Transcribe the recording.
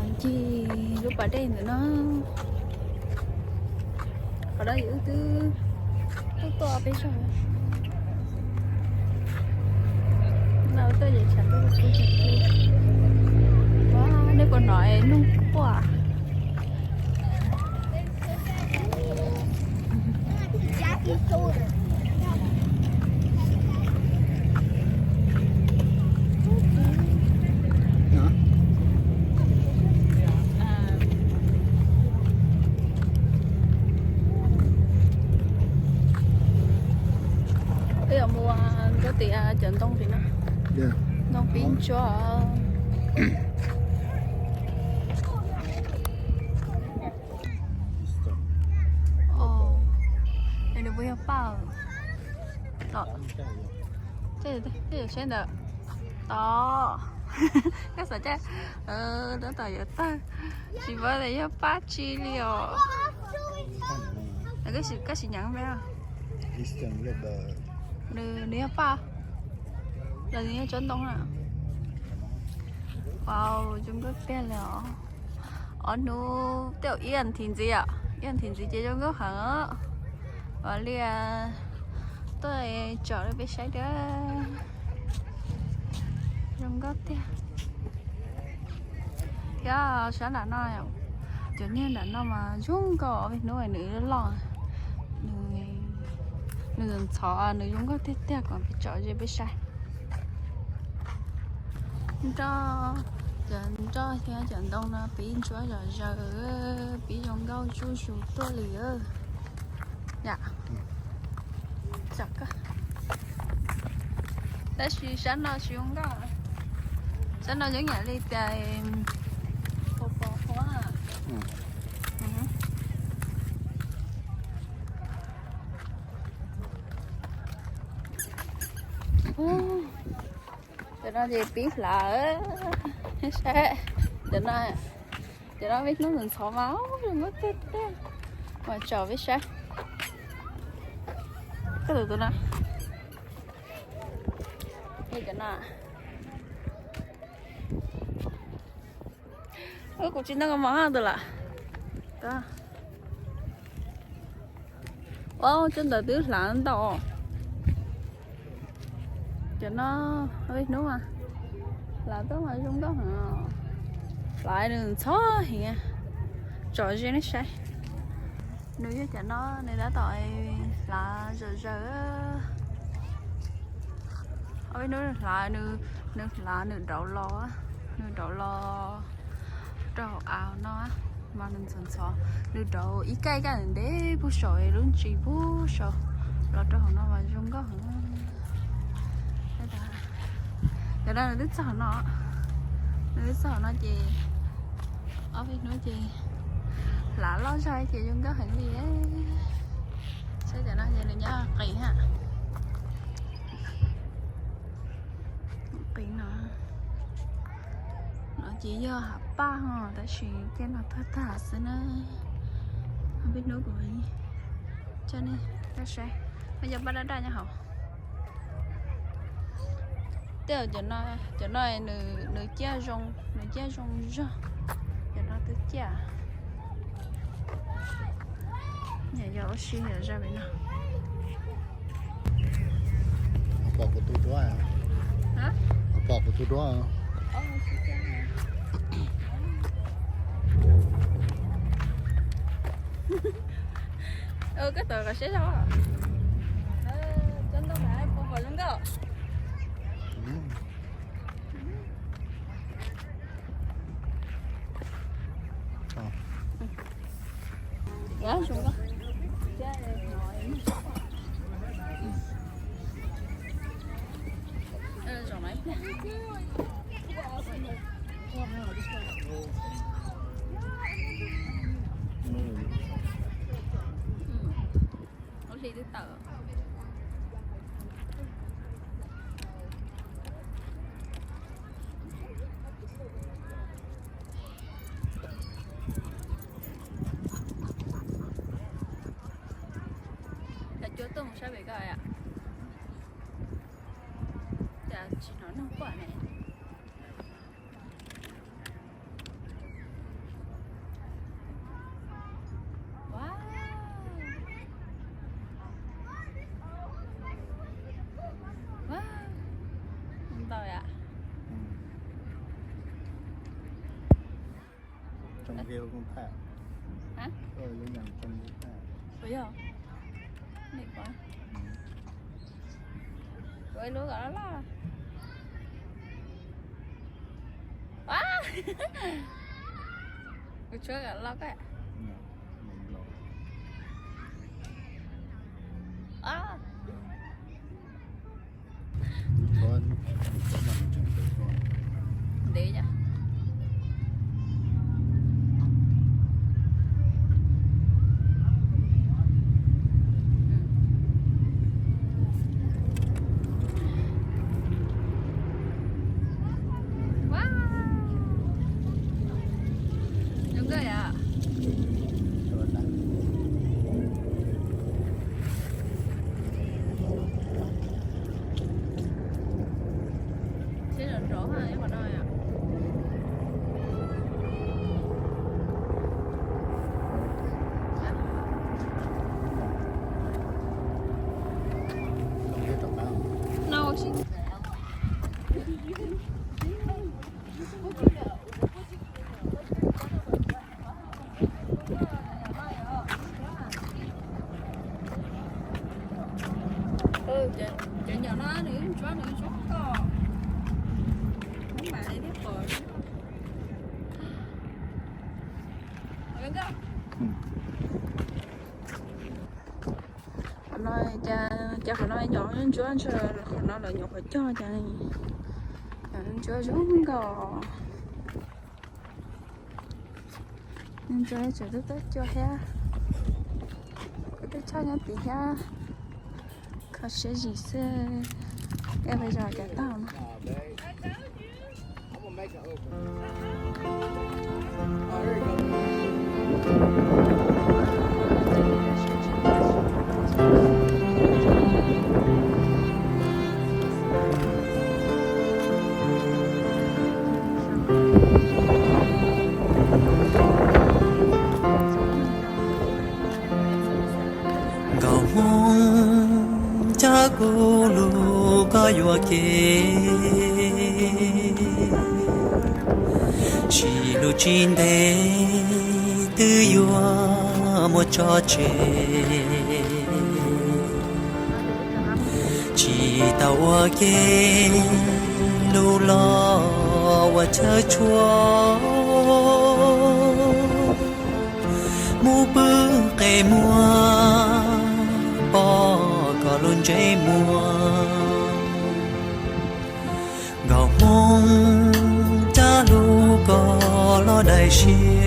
Ncig lub pas dej ntawm no, qhov no yus twb tuaj peb zaug. No tuaj ces tshav kub kub. Nej puas hnov nug quaj? Peb yuav mus nrog tias cov ntoo tim no, ntoo pib ntsuab. Nws puas yog paj los? Tej zaum saib ntawd tod. Koj xav caij tab tom yuav tawg, tsis paub tias yog paj tsi li os. Koj sim nyeem me. Nws, nws yog paj los nws yog tsob ntoo na? Wow, zoo nkauj tiag li os. Ob hnub tej zaum ib as thiv ntxiv, ib as thiv ntxiv ces zoo nkauj heev. Ua li tuaj tsom rau peb saib thiab. Zoo nkauj tiag. Thiab sab nram no, cov niag nram no mas zoo nkauj, ob peb hnub nws loj, nws ntxhov, nws zoo nkauj tiag tiag, kom peb tsom ze peb saib. Nroj, cov nroj thiab cov ntoo no pib ntsuab zom zaws, pib zoo nkauj zuj zus tuaj li. Tab sis sab no tsis zoo nkauj, sab no zoo yam li tias pos pos huab. Cov no ces pib hlav saib. Cov no, cov no peb hnub ntxhov mas zoo nkauj tiag tiag. Mas tsom peb saib. Koj tus tus no, cov no. Kuv tsis ntoo mos tus lawm. Ua, cov ntawd twb hlav ntau. Cov no, peb hnub mas hlav tuaj mas zoo nkauj heev. Hlav nws ntxhov heev. Tsom ze nej saib. Nws yog cov no nws tab tom hlav zom zaws. Ob peb hnub nws hlav, nws hlav nws dauv los, nws dauv los rau hauv av no mas nws ntxhov ntxhov, nws dauv ib kaj ib kaj ntev puag saum lub ntsis puag saum los rau hauv no mas zoo nkauj heev. Cov no nws twb txog no, nws twb txog no ces ob peb hnub ces hlav loj zog ces zoo nkauj heev li. Saib cov no ces nws nyob qis ha. Qis no, no ces yog hav paj ho, tab sis tej no tag tag xwb na. Peb hnub kuv coj nej saib, no yog paj daj daj nyob hauv. Tej zaum cov no, cov no nws ciaj zoo, nws ciaj zoo zog. Cov no twb ciaj. Yog ua si yog zaj pem no. Pom kuv tus duab, pom kuv tus duab. Koj tau qhov siab zog. Cov ntoo na puas pom zoo nkauj. Ua hli twb tawm. Cas cua tuaj mus saib pem ko yom? Cas tsis hnov neeg quaj ne? Hã? Ua yog. Nim ko. Ua lub kom loj loj. Kuv tshuab kom loj koj. Ntev yom. Zoo nkauj yom. Siab nrov nrov ha ib qho no yom. No, cov nyom no nws ntsuab nws ntsuab koj. Hmoob mam li thiab pom. Qhov no, cas qhov no nyom ntsuab ntshe qhov no lawv nyuam qhuav cog cas, nyom ntsuab zoo nkauj. Ntsuab tseem tub tub cuag thiab. Kuv twb tshaj nyob tid thiab. Kho siab zim xwb. Eb, peb zos cov tag no. Nkauj Hmoob, cab kuv lug koj yuam kev, sim lug tsis ntev twb yuav muaj tso tseg. Tsis tau ua ke lug los ua chaw tshuab, mus pw qe muag pom koj lub ntsej muag. Nkauj Hmoob, cab lug koj los daim siab,